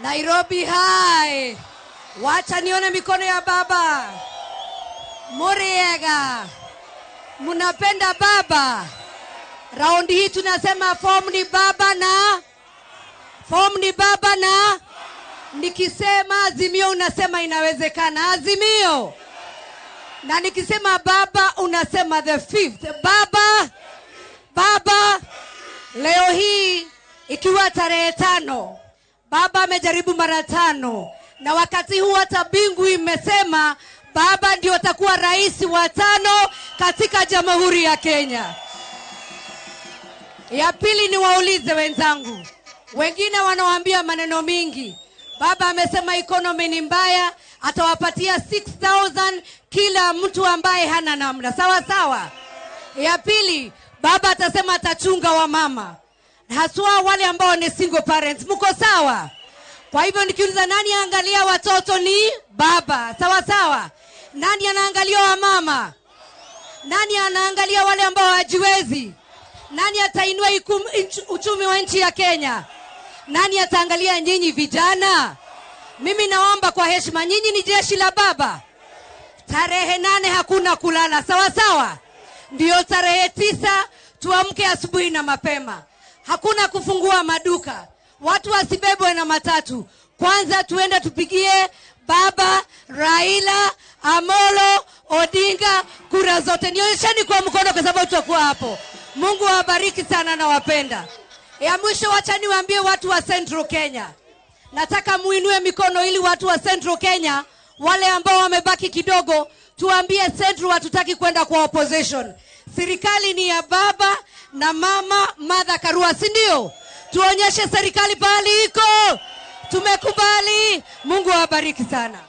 Nairobi hai! Wacha nione mikono ya baba. Muriega, munapenda baba? Raundi hii tunasema form ni baba na form ni baba na nikisema Azimio unasema inawezekana. Azimio. Na nikisema baba unasema the fifth. Baba, baba. Leo hii ikiwa tarehe 5, baba amejaribu mara 5, na wakati huu hata bingu imesema baba ndio atakuwa rais wa 5 katika Jamhuri ya Kenya. Ya pili ni waulize wenzangu, wengine wanawaambia maneno mingi. Baba amesema economy ni mbaya, atawapatia 6,000 kila mtu ambaye hana namna. Sawa sawa. Ya pili, baba atasema atachunga wamama, haswa wale ambao ni single parents. Mko sawa? Kwa hivyo nikiuliza nani angalia watoto ni baba. Sawa sawa. Nani anaangalia wamama? Nani anaangalia wale ambao hawajiwezi? Nani atainua uchumi wa nchi ya Kenya? Nani ataangalia nyinyi vijana? Mimi naomba kwa heshima, nyinyi ni jeshi la baba. Tarehe 8 hakuna kulala. Sawa sawa. Ndio tarehe 9 tuamke asubuhi na mapema. Hakuna kufungua maduka. Watu wasibebwe na matatu. Kwanza tuende tupigie baba Raila Amolo Odinga kura zote. Nionyesheni kwa mkono kwa sababu tutakuwa hapo. Mungu awabariki sana na wapenda. Ya mwisho wacha niwaambie watu wa Central Kenya. Nataka muinue mikono ili watu wa Central Kenya, wale ambao wamebaki kidogo, tuambie Central hatutaki kwenda kwa opposition. Serikali ni ya baba na mama Martha Karua, si ndio? Tuonyeshe serikali pahali iko. Tumekubali. Mungu awabariki sana.